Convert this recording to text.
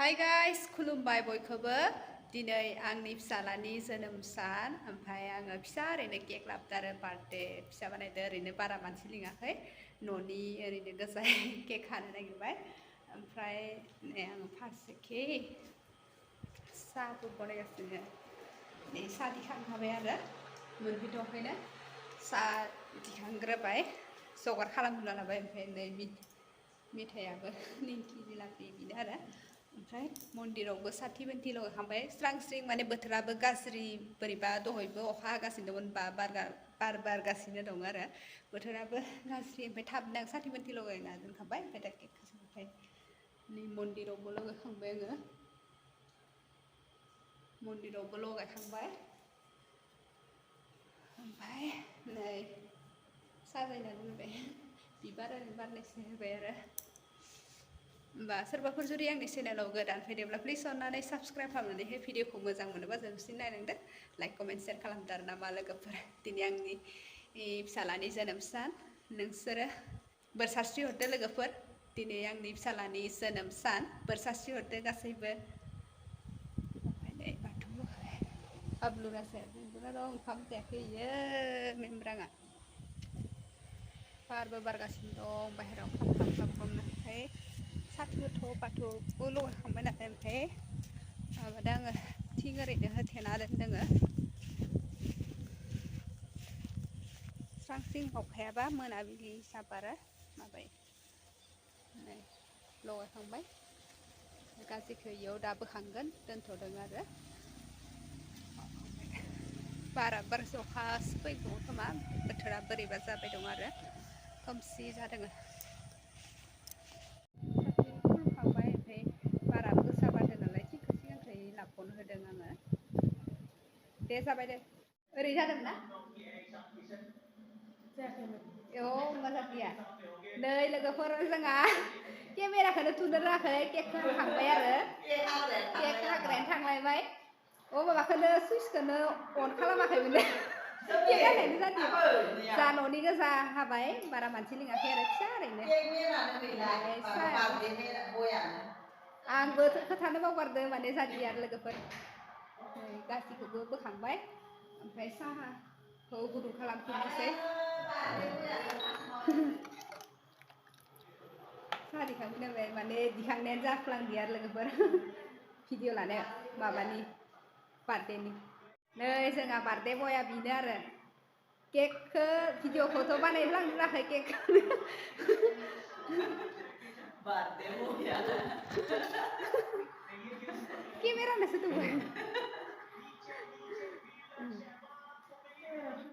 Hi guys, खुलुमबाय बयखौबो दिनै आंनि फिसालानि जोनोम सान ओमफ्राय आङो फिसा ओरैनो केक लाबोदों बार्थडे फिसा बानायदों ओरैनो बारा मानसि लिङाखै न'नि ओरैनो गोजा केक हानो नागिरबाय ओमफ्राय नै आङो फारसेखै साहाबो बनायगासिनो नै साहा दिखांखाबाय आरो मोनफैथ'वाखैनो साहा दिखांग्रोबाय जगार खालामग्रोना लाबाय ओमफ्राय नै मिथायाबो निमखि जिलापि बिनो आरो ओमफ्राय मन्दिरावबो साथि बाथि लगायखांबाय स्रां स्रिं माने बोथोराबो गाज्रि बोरैबा दहायबो अखा हागासिनो दंमोन बार बारगासिनो दं आरो बोथोराबो गाज्रि ओमफ्राय थाबनो आं साथि बाथि लगायना दोनखाबाय ओमफ्य दा केकखौ ओमफ्राय नै मन्दिरावबो लगायखांबाय आङो मन्दिरावबो लगायखांबाय ओमफ्राय नै साजायना दोनबाय बिबार ओरैनो बारनैसो होबाय आरो होमबा सोरबाफोर जुदि आंनि चेनेलाव गोदान फैदोंब्ला प्लिज अननानै साबस्क्राइब खालामनानै भिडिअखौ मोजां मोनोबा जोबसिन नायलांदो लाइक कमेन्ट शेयार खालामदो आरो नामा लोगोफोर दिनै आंनि फिसालानि जोनोम सान नोंसोरो बोर सारस्रि हरदो लोगोफोर दिनै आंनि फिसालानि जोनोम सान बोर सारस्रि हरदो गासैबो ओमफ्राय नै बाथौ हाब्लुगासो उन्दुना दं ओंखाम जायाखै इयो मेमब्राङा बारबो बारगासिनो दं बाहेरायाव खामनो ओमफ्राय साथिबोथ' बाथौबो लगायखांबाय नालाय ओमफ्राय माबादों आङो थिं ओरैनो होथेना दोन्दोङो स्रां स्रिं अखायाबा मोनाबिलि जाबा आरो माबायो नै लगायखांबाय गासैखौ इयाव दा बोखांगोन दोनथ'दों आरो बारा बारसो अखासो फैगौ खोमा बोथोरा बोरैबा जाबाय दं आरो खोमसि जादों खुलुमखांबाय ओमफ्राय बाराबो गोसा बारदों नालाय थिगखौ सिगांखै लाबोनो होदों आङो दे जाबाय दे ओरै जादों ना औ मोजांनिया नै लोगोफोर जोंहा केमेराखौनो थुनो रोङाखै केकखौ हाखांबाय आरो केक हाग्रायानो थांलायबाय माबाखौनो सुइचखौनो अन खालामाखैमोन केक हानायानो जादिया जा न'नि गोजा हाबाय बारा मानसि लिङाखै आरो फिसा ओरैनो आंबो खोथानो बावगारदों माने जादिया आरो लोगोफोर गासैखौबो बोखांबाय ओमफ्राय साहाखौ गुदुं खालामफिननोसै साहा दिखांफिनबाय माने दिखांनायानो जाफ्लांदिया आरो लोगोफोर भिडिअ लानाया माबानि बार्थडेनि नै जोंहा बार्थडे बया बिनो आरो केकखौ भिडिअखौथ' बानायलांनो रोङाखै केकखौनो केमेरानोसो दंमोन